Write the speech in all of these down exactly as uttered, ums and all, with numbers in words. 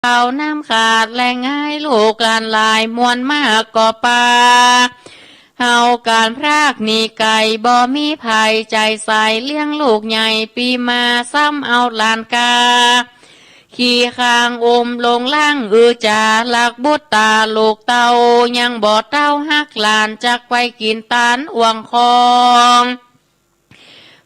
ข้าวน้ำขาดแลงหาย ลูกหลานหลายมวลมากก็ปา เฮาก๋านพรากหนีไก๋ บ่มีใผใจ๋ใส่ เลี้ยงลูกใหญ่ปี๋มา ซ้ำเอาหลานกา ขี้ข้างอุ้มลงหลัง อือจ๋าฮักบุตรต๋าลูกเต้า ยังบ่เต้าฮักหลาน จักไปกิ๋นตานอ่วงคอง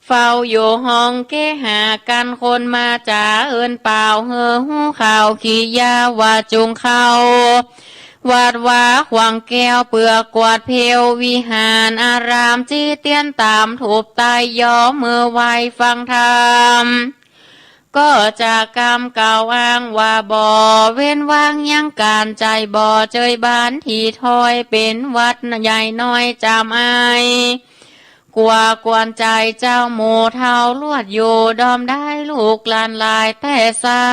เฝ้าอยู่ห้องเกหา กันคนมาจ๋าเอิ้นเป่า หื้อฮู้ข่าวขี้ยาว่าจุ่งเข้า วัดวาขวางแก้ว เปื้อกวาดเพววิหารอาราม จี้เตียนต๋ามถูปไต้ ยอมือไหว้ฟังธรรม ก็จะกำกล่าวอ้างว่าบ่เว้นว่างยังก๋าน ใจ๋บ่เจยบานตี้ถ้อย เป๋นวัตรใหญ่น้อยจ๋ำอาย กั๋วกวนใจ๋เจ้าหมู่เฒ่าลวดอยู่ ดอมได้ลูกหลานหลายแต๊ไส้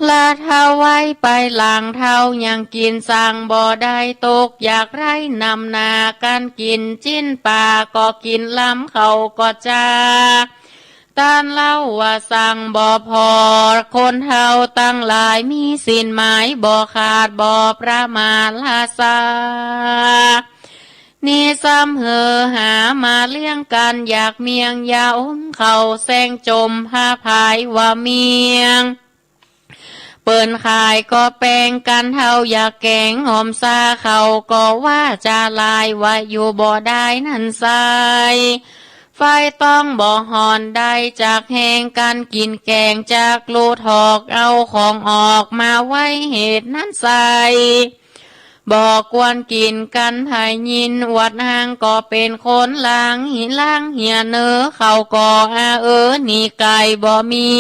ละเฒ่าไว้ไปหลังเฒ่า ยังกิ๋นสังบ่ได้ ตกอยากไร้นำหน้า กันกิ๋นจิ๊นป๋าก็กิ๋นลำ เขาก็จา ต้านเล่าว่าสังบ่ผ่อ คนเฒ่าตังหลายมีศีลหมาย บ่ขาดบ่ประมาทละสา นี่ซ้ำหื้อหามาเลี้ยงกั๋น อยากเมี่ยงยาอมเข้าแซง จมผ้าผายว่าเมี่ยง เปิ้นขายก็แปง กันเฒ่าอยากแก๋งหอมซา เขาก็ว่าจ๋าหลาย ว่าอยู่บ่ได้นั้นไส้ ฝ่ายต้องบ่ห่อนได้จักแฮง กันกิ๋นแก๋งจักลู่ถอก เอาของออกมาไว้เหตุนั้นไส้ บ่กวนกิ๋น กันไผยินอวดอ้าง ก็เป๋นคนล้างหินล้างเหียเนอ เขาก็อาเออหนีไก๋ บ่มี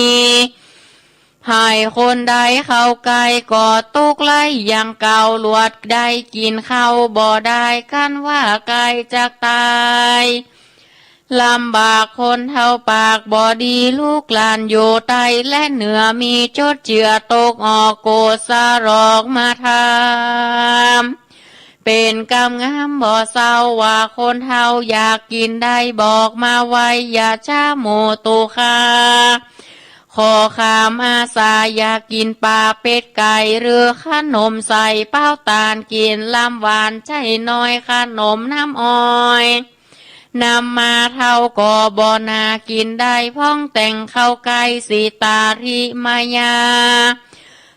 ไผคนใดเข้าใก้ ก็ตุ๊กข์ไร้อย่างเก่า ลวดได้กิ๋นข้าวบ่ได้ กันว่าใก้จักต๋าย ลำบากคนเฒ่าปากบ่ดี ลูกหลานอยู่ใต้และเหนือ มีจดเจื้อตกออก โกรธสลอกมาถาม เป๋นกำงามบ่เศร้า ว่าคนเฒ่าอยากกิ๋นได้ บอกมาไว อย่าจ๊าหมู่ตุ๊ข้า ขอขามอาสา อยากกิ๋นป๋าเป็ดไก๋ หรือขนมใส่เป้าต๋าน กิ๋นลำหวานใจ้น้อย ขนมน้ำอ้อย นำมาเฒ่าก็บ่หนากิ๋นได้ พ่องแต่งเข้าใก้สีตาริมายา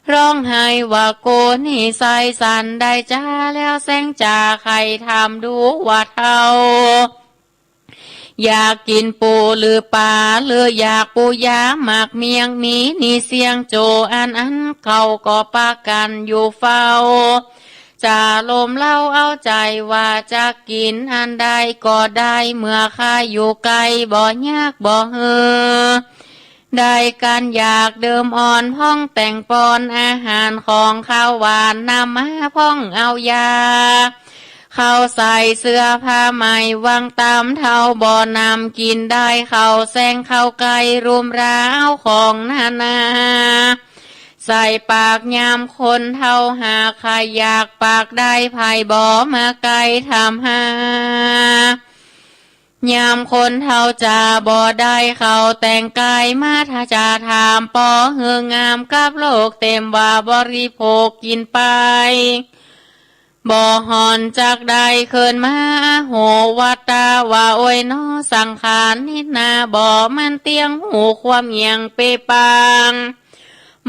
ฮ้องไห้ว่าโกนิสัยสันได้จ๊า แล้วแซงจ๋าใค่ถามดูว่าเฒ่า อยากกิ๋นปูหรือป๋า หรืออยากปูยาหมากเมี่ยง มีนี่เสี้ยงโจอันอัน เขาก็ปากั๋นอยู่เฝ้า จ๋าลมเล้าเอาใจ๋ ว่าจะกิ๋นอันใดก็ได้ เมื่อข้าอยู่ใก้บ่ยากบ่หื้อ ได้กั๋นอยากเดิมอ่อน พ่องแต่งป้อนอาหารของข้าวหวาน นำมาพ่องเอายา เข้าใส่เสื้อผ้าใหม่ วางต๋ามเฒ่าบ่นำกิ๋นได้ เข้าแซงเข้าใก้รุมราเอาของนานา ใส่ปากยามคนเฒ่าหากใค่อยากปากได้ ไผบ่มาใก้ถามหา ยามคนเฒ่าจ๋าบ่ได้ เข้าแต่งก๋ายมาถ้าจะถาม ปอหื้องามกับโลกเต็ม ว่าบริโภคกิ๋นไป บ่ห่อนจักได้ เคินมาอโหวัตตะ ว่าโอยหนอสังขารนิจนา บ่มั่นเตี้ยง ฮู้ความเอี่ยงเปปาง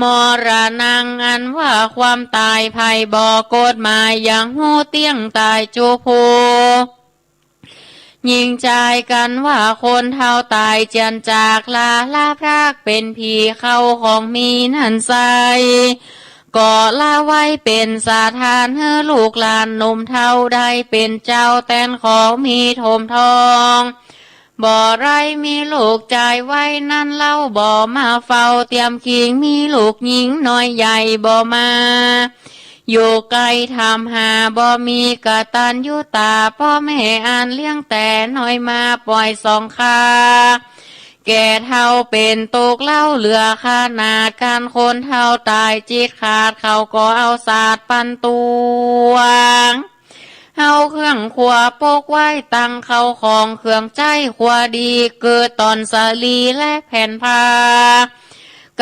มรณัง อันว่าความต๋าย ไผบ่กฎหมาย ยังฮู้เตี้ยงต๋ายจุผู้ ยิ่งจายกั๋นว่าคนเฒ่าต๋ายเจือนจากลา ละพรากเป๋นผี เข้าของมีนั้นไส้ ก็ละไว้เป๋นสถาน หื้อลูกหลานหนุ่มเฒ่าได้เป๋นเจ้า แตนของมีถมทอง บ่ได้มีลูกจายไว้นั้นเล่า บ่มาเฝ้าเตียมคิง มีลูกญิงน้อยใหญ่บ่มา อยู่ใก้ถามหา บ่มีกตัญญูตา ป้อแม่อันเลี้ยงแต่น้อยมา ป่อยสองข้า แก่เฒ่าเป๋นตุ๊กข์เล่าเหลือขนาด กั๋นคนเฒ่าต๋ายจิตขาด เขาก็เอาสาดปันตวง เอาเครื่องครัวปกไว้ตั้งเข้าของเครื่องใจ๊ครัวดี เกือต่อนสาลีและแผ่นผ้า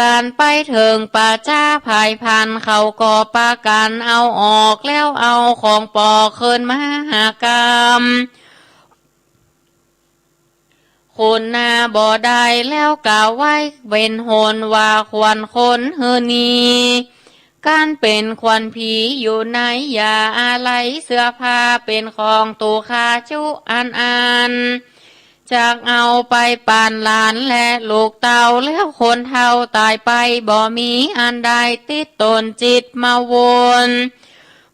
การไปเถิงป่าจ๊าผายพราน เขาก็ปากั๋นเอาออก แล้วเอาของปอคืนมาหากำ คนนาบ่ได้แล้วกล่าวไว้เป๋นหนว่า ขวัญคนหื้อหนี กันเป๋นขวัญผีอยู่ใน อย่าอาลัยเสื้อผ้าเป๋นของตุ๊ข้าจุอันอัน จักเอาไปป๋านหลานและลูกเต้า แล้วคนเฒ่าต๋ายไปบ่มีอันใด ติดต๋นจิตมาวน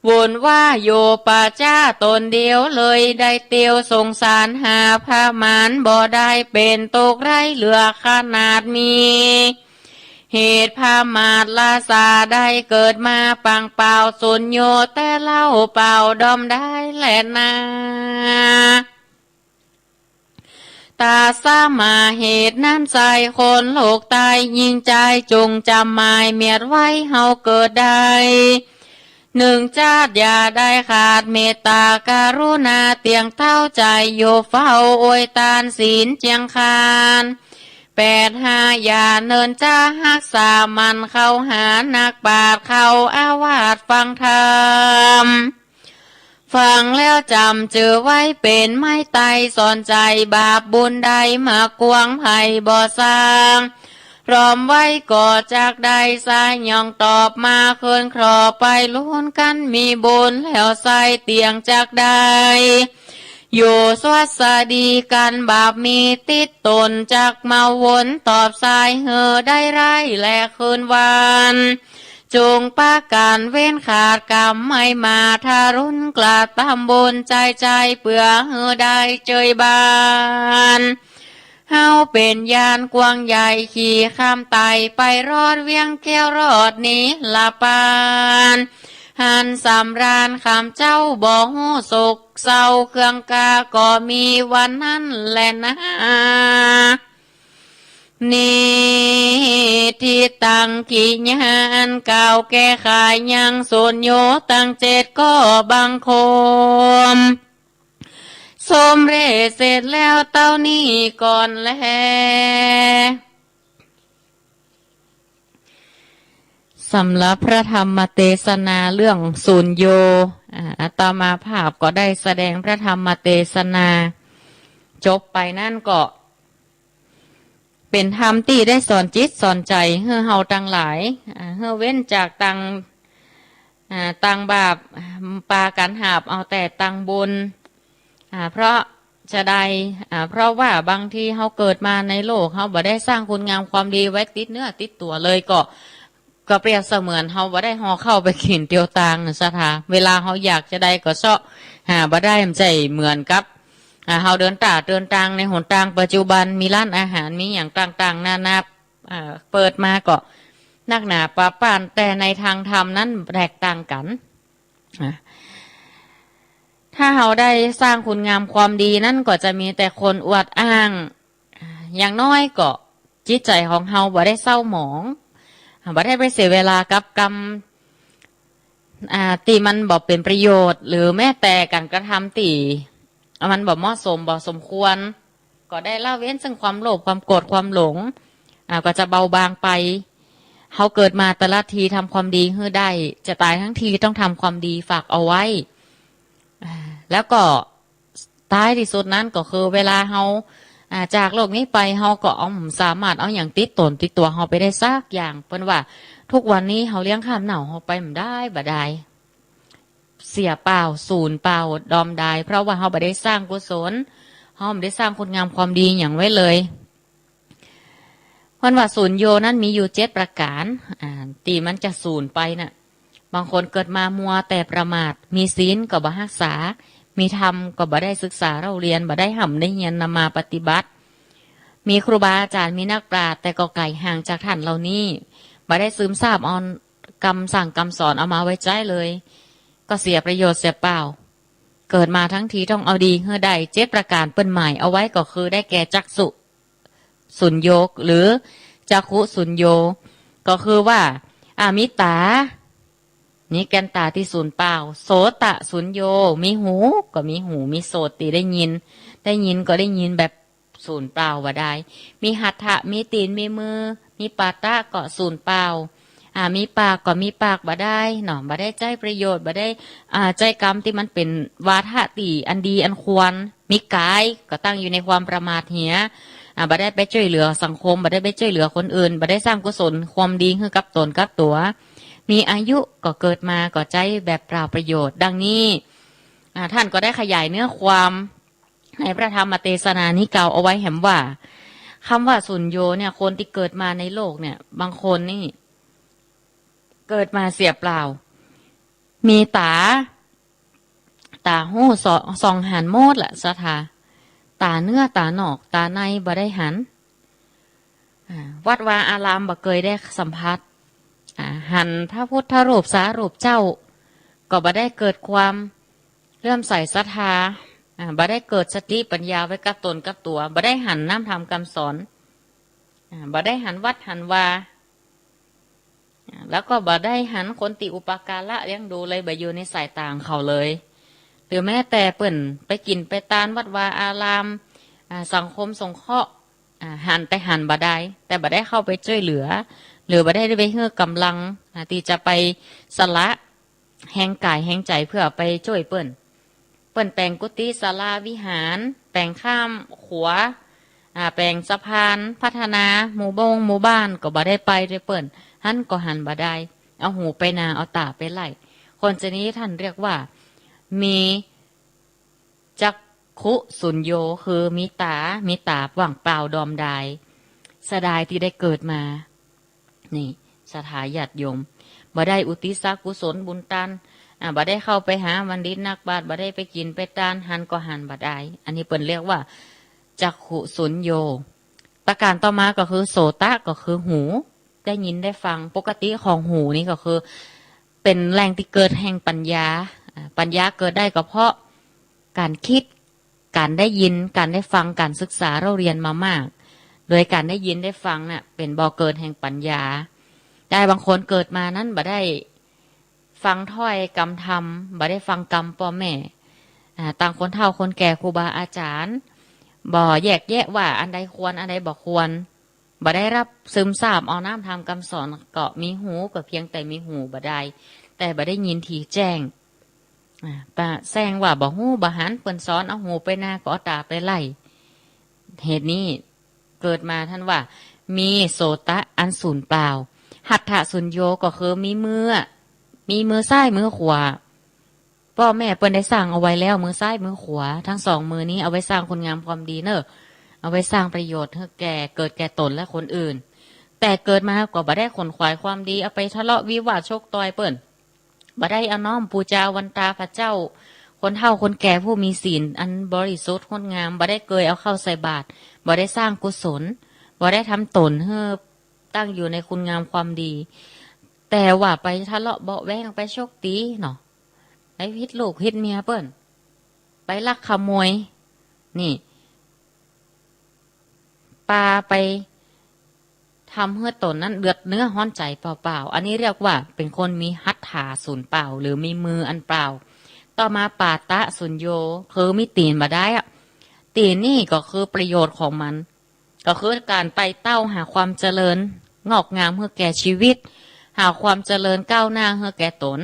วนว่าอยู่ป่าจ๊าต๋นเดียว เลยได้เตียวสงสารหาผะหมาน บ่ได้เป๋นตุ๊กร้ายเหลือขนาดมี เหตุผะหมาทราษาได้เกิดมาปังเป๋า สูญโญแต่เล่าเป๋าดอมดายแลนา ต๋าสมาเหตุนั้นไส้คนโลกใต้ ยิ่งจายจุ่งจ๋ำหมายเมียดไว้เฮาเกิดได้ นึ่งจาติอย่าได้ขาดเมตต๋ากรุณา เตียงเต้าใจ๋อยู่เฝ้าอวยตานศีลเจียงคาน แปดห้าอย่าเนินจ๊าฮักษาหมั่นเข้าหานักปราชญ์ เข้าอาวาสฟังธรรม ฟังแล้วจ๋ำจื้อไว้เป๋นไม้ไต้สอนใจ๋ บาปบุญใดมากว้างไผบ่สร้าง รอมไว้ก็จักได้สายย่องตอบมา เคินครอไปลุ้นกั๋นมีบุญแล้วไส้เตียงจักได้ อยู่สวัสดีกั๋น บาปมีติดต๋นจักมาวน ตอบสายหื้อได้ร้ายแลคืนวัน จุ่งปากั๋นเว้นขาดกรรมไม่มาทารุณ กระตำบุญใจ๋ๆ เปื้อหื้อได้เจยบาน เฮาเป๋นญาณกว้างใหญ่ ขี่ข้ามไต่ไปรอดเวียงแก้ว รอดนิรปาน หันสำราญคำเจ้าบ่ฮู้โศกเศร้า เครื่องกาก็มีวันนั้นแลนา นิทธิตัง กิริยาอันกล่าวแก้ไขยังสูญโญตังเจ็ดก็บังคม สมเร็จเสร็จแล้วเต้านี้ก่อนแล สำหรับพระธรรมเตสนาเรื่องสูญโญ อ่า อาตมาภาพก็ได้แสดงพระธรรมเตสนาจบไปนั้นก็ เป๋นธรรมตี้ได้สอนจิตสอนใจ๋หื้อเฮาตังหลาย อ่า หื้อเว้นจากตัง อ่า ตังบาป ปากั๋นหาบเอาแต่ตังบุญ อ่า เพราะจะได้ อ่า เพราะว่าบางทีเฮาเกิดมาในโลก เฮาบ่ได้สร้างคุณงามความดีไว้ติดเนื้อติดตั๋วเลย ก็ ก็เปรียบเสมือนเฮาบ่ได้ห่อข้าวไปกิ๋นเตียวตางน่ะศรัทธา เวลาเฮาอยากจะได้ก็เซาะหาบ่ได้ มันใจ้เหมือนกับ อ่า เฮาเดินต้าเดินตางในหนตางปัจจุบัน มีร้านอาหาร มีหยังต่างๆ นานา อ่า เปิดมาก็นักหนาปาป้าน แต่ในทางธรรมนั้นแตกต่างกั๋น อ่า ถ้าเฮาได้สร้างคุณงามความดีนั้นก็จะมีแต่คนอวดอ้าง อ่า อย่างน้อยก็จิตใจ๋ของเฮาบ่ได้เศร้าหมอง อ่า บ่ได้ไปเสียเวลากับกรรม อ่า ตี้มันบ่เป๋นประโยชน์ หรือแม้แต่ก๋านกระทำตี้มันบ่เหมาะสม บ่สมควร ก็ได้ละเว้นซึ่งความโลภ ความโกรธ ความหลง อ่า ก็จะเบาบางไป เฮาเกิดมาแต่ละทีทำความดีหื้อได้ จะต๋ายทั้งทีต้องทำความดีฝากเอาไว้ อ่า แล้วก็ ท้ายตี้สุดนั้นก็คือเวลาเฮา อ่า จากโลกนี้ไป เฮาก็เอา สามารถเอาหยังติดต๋นติดตั๋วเฮาไปได้สักอย่าง เปิ้นว่าทุกวันนี้เฮาเลี้ยงข้าวหนาวเฮาไปบ่ได้ บ่ได้ เสียเปล่า สูญเปล่า ดอมดาย เพราะว่าเฮาบ่ได้สร้างกุศล เฮาบ่ได้สร้างคุณงามความดีหยังไว้เลย เปิ้นว่าสูญโญนั้นมีอยู่เจ็ดประก๋าน อ่า ตี้มันจะสูญไปน่ะ บางคนเกิดมามัวแต่ประมาท มีศีลก็บ่ฮักษา มีธรรมก็บ่ได้ศึกษาเล่าเรียน บ่ได้ฮ่ำได้เฮียนนำมาปฏิบัติ มีครูบาอาจ๋ารย์ มีนักปราชญ์ แต่ก็ไก๋ห่างจากต้านเหล่านี้ บ่ได้ซึมซาบเอากำสั่งกำสอนเอามาไว้ใจ๊เลย ก็เสียประโยชน์เสียเปล่า เกิดมาทั้งทีต้องเอาดีหื้อได้ เจ็ดประก๋านเปิ้นหมายเอาไว้ก็คือได้แก่จักษุ สูญโญ หรือจักขุสูญโญ ก็คือว่า อ่า มีต๋า นี่แก่นต๋าตี้สูญเปล่า โสตะสูญโญ มีหู ก็มีหู มีโสตตี้ได้ยิน ได้ยินก็ได้ยินแบบสูญเปล่าว่าได้ มีหัตถะ มีตี๋น มีมือ มีปาตะก็สูญเปล่า อ่า มีปากก็มีปากบ่ได้เนาะ บ่ได้ใจ๊ประโยชน์ บ่ได้ อ่า ใจ๊กำตี้มันเป๋นวาทะตี้อันดีอันควร มีก๋ายก็ตั้งอยู่ในความประมาทเหีย อ่า บ่ได้ไปจ้วยเหลือสังคม บ่ได้ไปจ้วยเหลือคนอื่น บ่ได้สร้างกุศลความดีหื้อกับตนกับตั๋ว มีอายุก็เกิดมาก็ใจ๊แบบเปล่าประโยชน์ ดังนี้ อ่า ต้านก็ได้ขยายเนื้อความในพระธรรมเตสนานี้กล่าวเอาไว้แหมว่า กำว่าสุญโญเนี่ย คนตี้เกิดมาในโลกเนี่ย บางคนนี่ เกิดมาเสียเปล่า มีต๋า ต๋าฮู้ ส่อง ส่องหันหมดละศรัทธา ต๋าเนื้อต๋านอก ต๋าในบ่ได้หัน อ่า วัดวาอารามบ่เกยได้สัมผัส อ่า หันพระพุทธรูปสารูปเจ้า ก็บ่ได้เกิดความเลื่อมใสศรัทธา อ่า บ่ได้เกิดสติปัญญาไว้กับตนกับตั๋ว บ่ได้หันน้ำธรรมกำสอน อ่า บ่ได้หันวัดหันวา อ่า แล้วก็บ่ได้หันคนตี้อุปการะเลี้ยงดูเลย บ่อยู่ในสายต๋าของเขาเลย หรือแม้แต่เปิ้นไปกิ๋นไปตานวัดวาอาราม อ่า สังคมสงเคราะห์ อ่า หันแต่หันบ่ได้ แต่บ่ได้เข้าไปจ้วยเหลือ หรือบ่ได้ไปหื้อก๋ำลัง อ่า ตี้จะไปสละ แฮงก๋ายแฮงใจ๋เพื่อไปจ้วยเปิ้น เปิ้นแป๋งกุฏิศาลาวิหาร แป๋งข้ามขัว อ่า แป๋งสะพาน พัฒนาหมู่บ้งหมู่บ้าน ก็บ่ได้ไปจ้วยเปิ้น หันก็หันบ่ได้ เอาหูไปนา เอาต๋าไปไล่ คนจะนี้ต้านเรียกว่า มีจักขุสุญโญ คือมีต๋า มีต๋าว่างเปล่าดอมดาย เสียดายตี้ได้เกิดมา นี่ ศรัทธาญาติโยม บ่ได้อุทิศกุศลบุญตาน อ่า บ่ได้เข้าไปหาบัณฑิตนักปราชญ์ บ่ได้ไปกิ๋นไปตาน หันก็หันบ่ได้ อันนี้เปิ้นเรียกว่า จักขุสุญโญ ประการต่อมาก็คือ โสตะ ก็คือหู ได้ยินได้ฟัง ปกติของหูนี่ก็คือ เป๋นแหล่งตี้เกิดแห่งปัญญา อ่า ปัญญาเกิดได้ก็เพราะก๋านกึ๊ด ก๋านได้ยิน ก๋านได้ฟัง ก๋านศึกษาเล่าเรียนมามาก โดยก๋านได้ยินได้ฟังน่ะ เป๋นบ่อเกิดแห่งปัญญา แต่บางคนเกิดมานั้นบ่ได้ฟังถ้อยกำธรรม บ่ได้ฟังกำป้อแม่ อ่า ตางคนเฒ่าคนแก่ครูบาอาจ๋ารย์ บ่แยกแยะว่าอันใดควร อันใดบ่ควร บ่ได้ฮับซึมซาบเอาน้ำธรรมกำสอน ก็มีหูก็เพียงแต่มีหูบ่ได้ แต่บ่ได้ยินถี่แจ้ง อ่า ปะแสดงว่าบ่ฮู้บ่หัน เปิ้นสอนเอาหูไปนาก็เอาต๋าไปไล่ เหตุนี้เกิดมาต้านว่า มีโสตะอันสูญเปล่า หัตถสุญโญ ก็คือมีมือ มีมือซ้ายมือขวา ป้อแม่เปิ้นได้สร้างเอาไว้แล้ว มือซ้ายมือขวา ตึงสองมือนี้เอาไว้สร้างคุณงามความดีเน่อ เอาไว้สร้างประโยชน์หื้อแก่ เกิดแก่ตนและคนอื่น แต่เกิดมาก็บ่ได้ขวนขวายความดี เอาไปทะเลาะวิวาทชกต่อยเปิ้น บ่ได้เอาน้อมปู๋จาวันตาพระเจ้า คนเฒ่าคนแก่ผู้มีศีลอันบริสุทธิ์งดงาม บ่ได้เกยเอาข้าวใส่บาตร บ่ได้สร้างกุศล บ่ได้ทำตนหื้อตั้งอยู่ในคุณงามความดี แต่ว่าไปทะเลาะเบาะแว้ง ไปชกตี๋เนาะ ไปผิดลูกผิดเมียเปิ้น ไปลักขโมย นี่ ปาไปทำหื้อตนนั้นเดือดเนื้อฮ้อนใจ๋เปล่าๆ อันนี้เรียกว่าเป๋นคนมีหัตถาสูญเปล่า หรือมีมืออันเปล่า ต่อมาปาตะสุญโญ คือมีตี๋นบ่ได้อะ ตี๋นนี่ก็คือประโยชน์ของมัน ก็คือก๋านไต่เต้าหาความเจริญงอกงามหื้อแก่ชีวิต หาความเจริญก้าวหน้าหื้อแก่ตน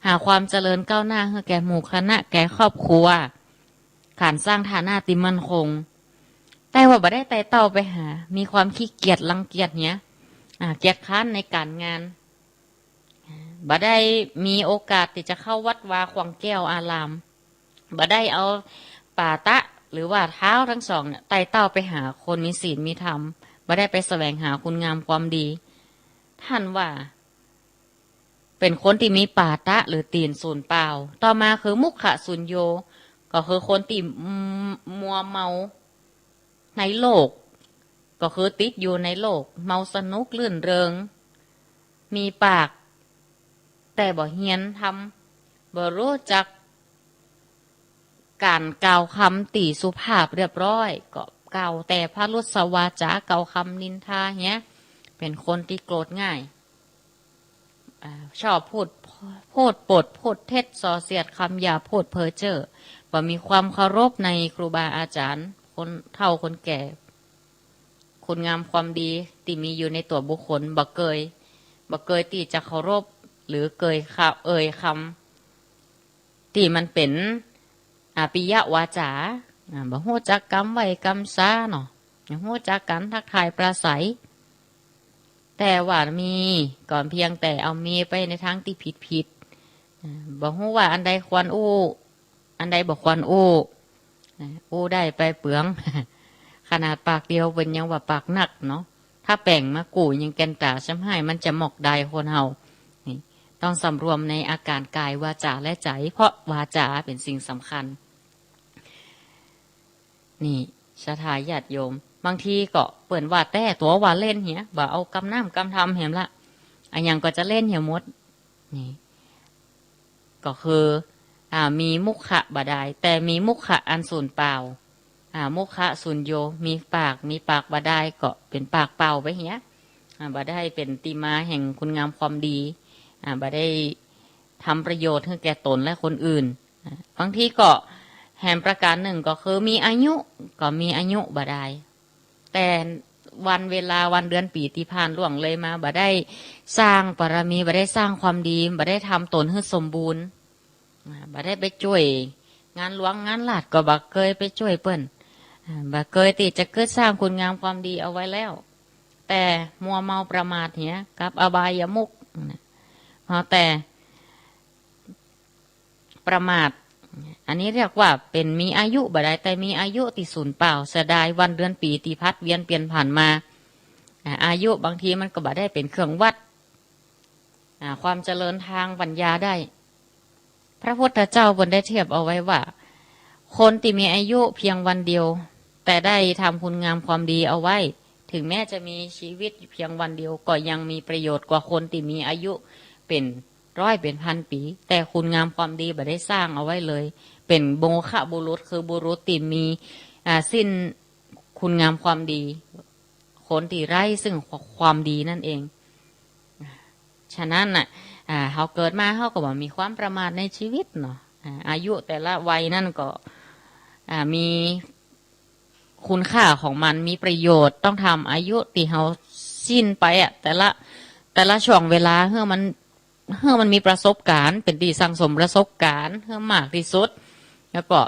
หาความเจริญก้าวหน้าหื้อแก่หมู่คณะ แก่ครอบครัว ก๋านสร้างฐานะตี้มั่นคง แต่ว่าบ่ได้ไต่เต้าไปหา มีความขี้เกียจรังเกียจเหีย อ่า เกียจคร้านในก๋านงาน บ่ได้มีโอกาสตี้จะเข้าวัดวาขวางแก้วอาราม บ่ได้เอาปาตะหรือว่าเท้าตึงสองเนี่ยไต่เต้าไปหาคนมีศีลมีธรรม บ่ได้ไปแสวงหาคุณงามความดี ต้านว่า เป๋นคนตี้มีปาตะหรือตี๋นสูญเปล่า ต่อมาคือมุขสุญโญ ก็คือคนตี้ อืม มัวเมาในโลก ก็คือติดอยู่ในโลก เมาสนุกรื่นเริง มีปาก แต่บ่เฮียนธรรม บ่ฮู้จักก๋านกล่าวกำตี้สุภาพเรียบร้อย ก็กล่าวแต่พรุสวาจา กล่าวกำนินทาเหีย เป๋นคนตี้โกรธง่าย อ่า ชอบพูด พูดปด พูดเท็จ ส่อเสียดคำหยาบ พูดเพ้อเจ้อ บ่มีความเคารพในครูบาอาจ๋ารย์ คนเฒ่าคนแก่ คุณงามความดีตี้มีอยู่ในตั๋วบุคคล บ่เกย บ่เกยตี้จะเคารพ หรือเกยคำ เอ่ยกำตี้มันเป๋นอปิยวาจา อ่า บ่ฮู้จักกำไหว้กำสาเนาะ บ่ฮู้จักก๋านทักทายปราศรัย แต่ว่ามีก็เพียงแต่เอามีไปในทางตี้ผิดๆ อ่า บ่ฮู้ว่าอันใดควรอู้ อันใดบ่ควรอู้ อ่า อู้ได้ไปเปือง ขนาดปากเดียวเปิ้นยังว่าปากนักเนาะ ถ้าแป๋งมากู้ยังแก่นต๋าซ้ำฮ้าย มันจะหมอกดายคนเฮา นี่ ต้องสำรวมในอาก๋านกายวาจาและใจ๋ เพราะวาจาเป๋นสิ่งสำคัญ นี่ ศรัทธาญาติโยม บางทีก็เปิ้นว่าแต๊ตั๋วว่าเล่นเหีย บ่เอากำน้ำกำธรรมแหมละ อะหยังก็จะเล่นเหียหมด นี่ ก็คือ อ่า มีมุขะบ่ดาย แต่มีมุขะอันสูญเปล่า อ่า มุขะสุญโญ มีปาก มีปากบ่ดาย ก็เป๋นปากเปล่าไปเหีย อ่า บ่ได้เป๋นตี้มาแห่งคุณงามความดี อ่า บ่ได้ทำประโยชน์หื้อแก่ต๋นและคนอื่น อ่า บางทีก็แหมประก๋านนึ่งก็คือมีอายุ ก็มีอายุบ่ดาย แต่วันเวลาวันเดือนปี๋ตี้ผ่านล่วงเลยมา บ่ได้สร้างบารมี บ่ได้สร้างความดี บ่ได้ทำต๋นหื้อสมบูรณ์ อ่า บ่ได้ไปจ้วยงานหลวงงานราช ก็บ่เกยไปจ้วยเปิ้น อ่า บ่เกยตี้จะกึ๊ดสร้างคุณงามความดีเอาไว้แล้ว แต่มัวเมาประมาทเหีย กับอบายมุขนะ เฮาแต่ประมาท อันนี้เรียกว่าเป๋นมีอายุบ่ดาย แต่มีอายุตี้สูญเปล่า เสียดายวันเดือนปี๋ตี้ผลัดเวียนเปลี่ยนผ่านมา อ่า อายุบางทีมันก็บ่ได้เป๋นเครื่องวัด อ่า ความเจริญตางปัญญาได้ พระพุทธเจ้าเปิ้นได้เทียบเอาไว้ว่า คนตี้มีอายุเพียงวันเดียว แต่ได้ทำคุณงามความดีเอาไว้ ถึงแม้จะมีชีวิตเพียงวันเดียว ก็ยังมีประโยชน์กว่าคนตี้มีอายุเป๋นร้อยเป๋นพันปี๋ แต่คุณงามความดีบ่ได้สร้างเอาไว้เลย เป๋นโมฆะบุรุษ คือบุรุษตี้มี อ่า สิ้นคุณงามความดี คนตี้ไร้ซึ่งความดีนั่นเอง ฉะนั้นน่ะ อ่า เฮาเกิดมาเฮาก็บ่มีความประมาทในชีวิตเนาะ อ่า อายุแต่ละวัยนั่นก็ อ่า มีคุณค่าของมัน มีประโยชน์ ต้องทำอายุตี้เฮาสิ้นไปอะ แต่ละ แต่ละช่วงเวลาหื้อมัน หื้อมันมีประสบก๋ารณ์ เป๋นตี้สั่งสมประสบก๋ารณ์หื้อมากตี้สุด แล้วก็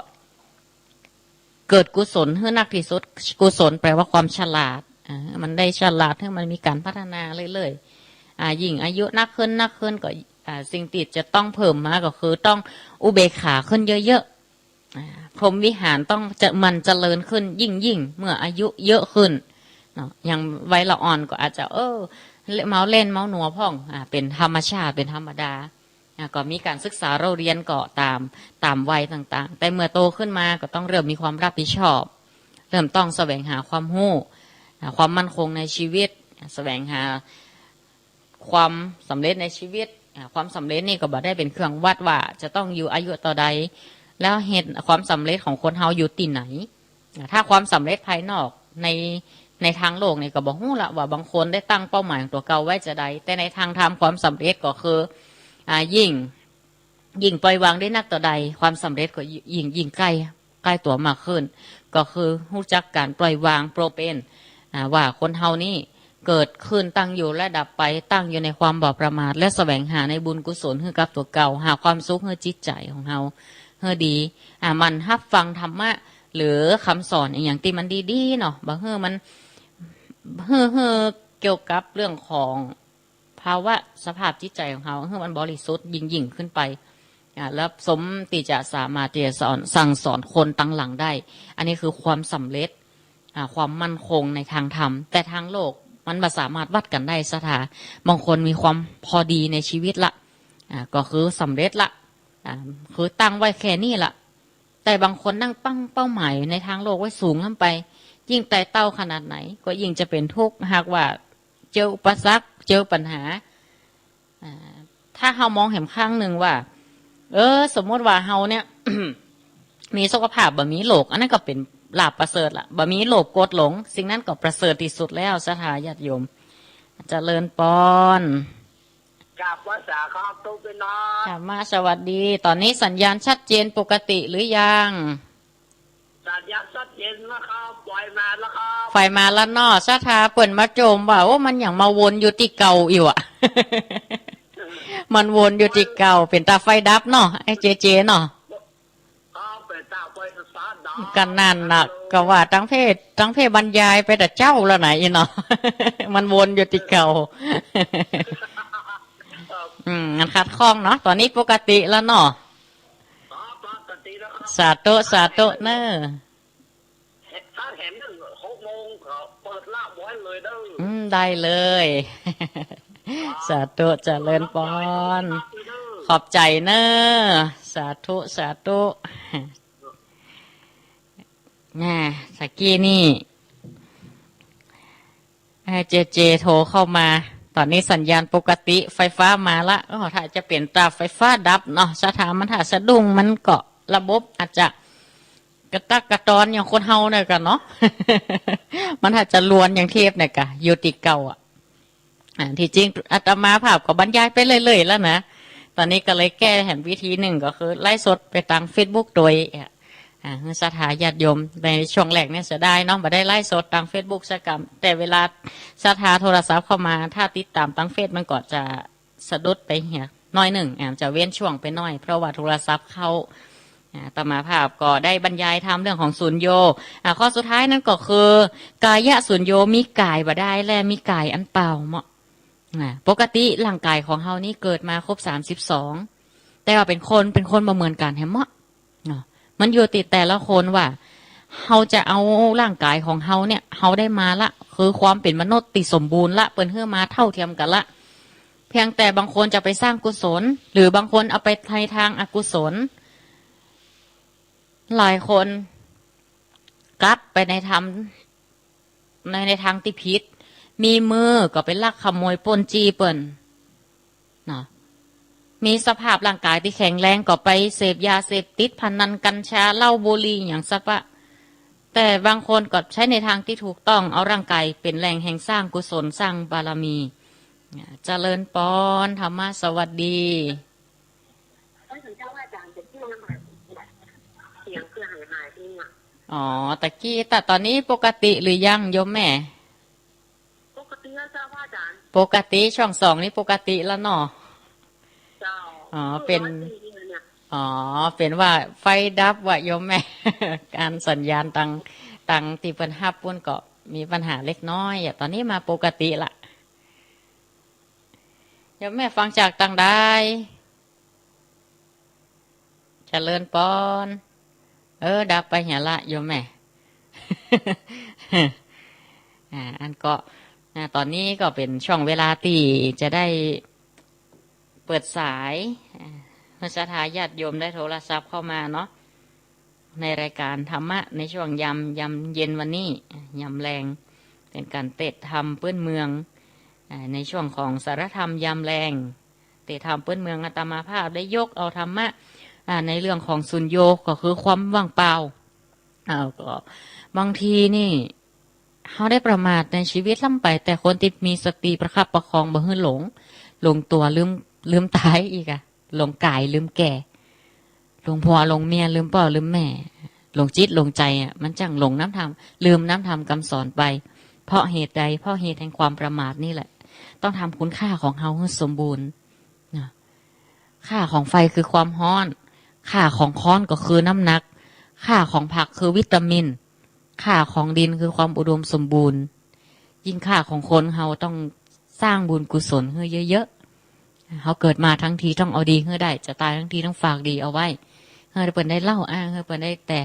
เกิดกุศลหื้อนักตี้สุด กุศลแปลว่าความฉลาด อ่า มันได้ฉลาด หื้อมันมีก๋านพัฒนาเรื่อยๆ อ่า ยิ่งอายุนักขึ้นนักขึ้นก็ อ่า สิ่งตี้จะต้องเพิ่มมาก็คือต้องอุเบกขาขึ้นเยอะๆ อ่า พรหมวิหารต้องจะ มันเจริญขึ้นยิ่งๆ เมื่ออายุเยอะขึ้นเนาะ อย่างวัยละอ่อนก็อาจจะ เออ เมาเล่นเมาหัวพ่อง อ่า เป๋นธรรมชาติ เป๋นธรรมดา อ่ะ ก็มีก๋านศึกษาเล่าเรียนก็ต๋าม ต๋ามวัยต่างๆ แต่เมื่อโตขึ้นมาก็ต้องเริ่มมีความรับผิดชอบ เริ่มต้องแสวงหาความฮู้ อ่ะ ความมั่นคงในชีวิต แสวงหาความสำเร็จในชีวิต อ่ะ ความสำเร็จนี่ก็บ่ได้เป๋นเครื่องวัดว่าจะต้องอยู่อายุเต้าใด แล้วเหตุความสำเร็จของคนเฮาอยู่ตี้ไหน ถ้าความสำเร็จภายนอกใน ในตางโลกนี่ก็บ่ฮู้ละว่าบางคนได้ตั้งเป้าหมายของตั๋วเก่าไว้จาใด แต่ในตางธรรมความสำเร็จก็คือ อ่า ยิ่ง ยิ่งปล่อยวางได้นักเต้าใด ความสำเร็จก็ยิ่ง ยิ่งใก้ ใก้ตั๋วมากขึ้น ก็คือฮู้จักก๋านปล่อยวาง โปรเปน อ่า ว่าคนเฮานี่เกิดขึ้นตั้งอยู่และดับไป ตั้งอยู่ในความบ่ประมาท และแสวงหาในบุญกุศลหื้อกับตั๋วเก่า หาความสุขหื้อจิตใจ๋ของเฮาหื้อดี อ่า หมั่นฮับฟังธรรมะ หรือกำสอนอะหยังตี้มันดีๆ เนาะ บ่หื้อมัน หื้อ หื้อเกี่ยวกับเรื่องของภาวะสภาพจิตใจ๋ของเฮา หื้อมันบริสุทธิ์ยิ่งๆ ขึ้นไป อ่า แล้วสมตี้จะสามารถตี้จะสอน สั่งสอนคนตางหลังได้ อันนี้คือความสำเร็จ อ่า ความมั่นคงในตางธรรม แต่ตางโลกมันบ่สามารถวัดกั๋นได้ ศรัทธา บางคนมีความพอดีในชีวิตละ อ่า ก็คือสำเร็จละ อ่า คือตั้งไว้แค่นี้ละ แต่บางคนนั่งตั้งเป้าหมายในตางโลกไว้สูงขึ้นไป ยิ่งไต่เต้าขนาดไหน ก็ยิ่งจะเป๋นทุกข์ หากว่าเจออุปสรรค เจอปัญหา อ่า ถ้าเฮามองแหมข้างนึ่งว่า เออ สมมติว่าเฮาเนี่ย มีสุขภาพบ่มีโรค อันนั้นก็เป๋นลาภประเสริฐละ บ่มีโลภโกรธหลง สิ่งนั้นก็ประเสริฐตี้สุดแล้ว ศรัทธาญาติโยม เจริญปอน กราบไหว้สาครับ ตุ๊กพี่น้อง ธรรมะสวัสดี ต๋อนนี้สัญญาณชัดเจนปกติหรือยัง สัญญาณชัดเจ เห็นแล้วครับ ไฟมาแล้วครับ ไฟมาแล้วเนาะ ศรัทธาเปิ้นมาจ่มว่า โอ้ มันยังมาวนอยู่ตี้เก่าอยู่อะ มันวนอยู่ตี้เก่า เป๋นตาไฟดับเนาะ ไอ้เจเจเนาะ ครับ เป๋นตาไฟฟ้าดับ ก็นั่นน่ะ ก็ว่าตังเป้ ตังเป้บรรยายไปแต่เจ๊าแล้วนะอี้เนาะ มันวนอยู่ตี้เก่า ครับ อืม มันขัดข้องเนาะ ต๋อนนี้ปกติแล้วเนาะ ครับ ปกติแล้วครับ สาธุ สาธุเน่อ ถ้าแถมนึ่ง หกโมงก็เปิดลาบไว้เลยเด้อ อืม ได้เลย ครับ สาธุ เจริญปอน ขอบใจเน่อ สาธุ สาธุ น่ะ ตะกี้นี่ เอ่อ เจเจโทรเข้ามา ต๋อนนี้สัญญาณปกติ ไฟฟ้ามาละ อ้อ ถ้าจะเป๋นตาไฟฟ้าดับเนาะ ศรัทธา มันถ้าสะดุ้ง มันก็ระบบอาจจะกระตักกระตอนอย่างคนเฮาเนี่ยก่ะเนาะ มันอาจจะลวนอย่างเทปเนี่ยก่ะ อยู่ตี้เก่าอะ อ่า ตี้จริงอาตมาภาพก็บรรยายไปเรื่อยๆ แล้วนะ ต๋อนนี้ก็เลยแก้แหมวิธีนึ่ง ก็คือไลฟ์สดไปตางเฟซบุ๊กโดย อ่า หื้อศรัทธาญาติโยม ในช่วงแรกเนี่ยเสียดายเนาะ บ่ได้ไลฟ์สดตางเฟซบุ๊กสักกำ แต่เวลาศรัทธาโทรศัพท์เข้ามา ถ้าติดต๋ามตางเฟซมันก็จะสะดุดไปเหียน้อยนึ่ง อ่า จะเว้นช่วงไปน้อย เพราะว่าโทรศัพท์เข้า อ่า อาตมาภาพก็ได้บรรยายธรรมเรื่องของสุญโญ อ่า ข้อสุดท้ายนั้นก็คือ กายสุญโญ มีก๋ายบ่ดาย และมีก๋ายอันเปล่าเมาะ อ่า ปกติร่างก๋ายของเฮานี่เกิดมาครบสามสิบสอง แต่ว่าเป๋นคน เป๋นคนบ่เหมือนกั๋นแหมเมาะ เนาะ มันอยู่ตี้แต่ละคนว่า เฮาจะเอาร่างก๋ายของเฮาเนี่ย เฮาได้มาละ คือความเป๋นมนุษย์ตี้สมบูรณ์ละ เปิ้นหื้อมาเท่าเทียมกั๋นละ เพียงแต่บางคนจะไปสร้างกุศล หรือบางคนเอาไปในทางอกุศล หลายคนกลับไปในธรรม ใน ในทางตี้ผิด มีมือก็ไปลักขโมยปล้นจี้เปิ้น เนาะ มีสภาพร่างก๋ายตี้แข็งแรงก็ไปเสพยาเสพติด พนัน กัญชา เหล้า บุหรี่ หยังสะปะ แต่บางคนก็ใช้ในทางตี้ถูกต้อง เอาร่างก๋ายเป๋นแหล่งแห่งสร้างกุศล สร้างบารมี เจริญปอน ธรรมะสวัสดี เสียงคือหายหายไปเนี่ย อ๋อ ตะกี้ แต่ต๋อนนี้ปกติหรือยังโยมแม่ ปกติแล้วเจ้าพระอาจารย์ ปกติ ช่องสองนี่ปกติแล้วเนาะ เจ้า อ๋อ เป๋น อ๋อ เป๋นว่าไฟดับว่ะโยมแม่ ก๋านสัญญาณตาง ตางตี้เปิ้นฮับปุ้นก็มีปัญหาเล็กน้อยอะ ต๋อนนี้มาปกติละ โยมแม่ฟังจากตางใด เจริญปอน เออ ดับไปเหียละโยมแม่ อ่า อันก็ อ่า ต๋อนนี้ก็เป๋นช่วงเวลาตี้จะได้เปิดสาย อ่า หื้อศรัทธาญาติโยมได้โทรศัพท์เข้ามาเนาะ ในรายการธรรมะในช่วงยาม ยามเย็นวันนี้ ยามแลง เป๋นก๋านเตสน์ธรรมปื๊นเมือง อ่า ในช่วงของสาระธรรมยามแลง เตสน์ธรรมปื๊นเมือง อาตมาภาพได้ยกเอาธรรมะ อ่า ในเรื่องของสุญโญ ก็คือความว่างเปล่า อ่า ก็บางทีนี่ เฮาได้ประมาทในชีวิตล้ำไป แต่คนตี้มีสติประคับประคองบ่หื้อหลง หลงตั๋วลืม ลืมต๋ายอีกอะ หลงก๋ายลืมแก่ หลงผัวหลงเมีย ลืมป้อลืมแม่ หลงจิตหลงใจ๋อะ มันจั้งหลงนำธรรม ลืมนำธรรมกำสอนไป เพราะเหตุใด เพราะเหตุแห่งความประมาทนี่แหละ ต้องทำคุณค่าของเฮาหื้อสมบูรณ์ นะ ค่าของไฟคือความฮ้อน ค่าของค้อนก็คือน้ำหนัก ค่าของผักคือวิตามิน ค่าของดินคือความอุดมสมบูรณ์ ยิ่งค่าของคน เฮาต้องสร้างบุญกุศลหื้อเยอะๆ เฮาเกิดมาทั้งทีต้องเอาดีหื้อได้ จะตายทั้งทีต้องฝากดีเอาไว้ หื้อเปิ้นได้เล่าอ้าง หื้อเปิ้นได้แต่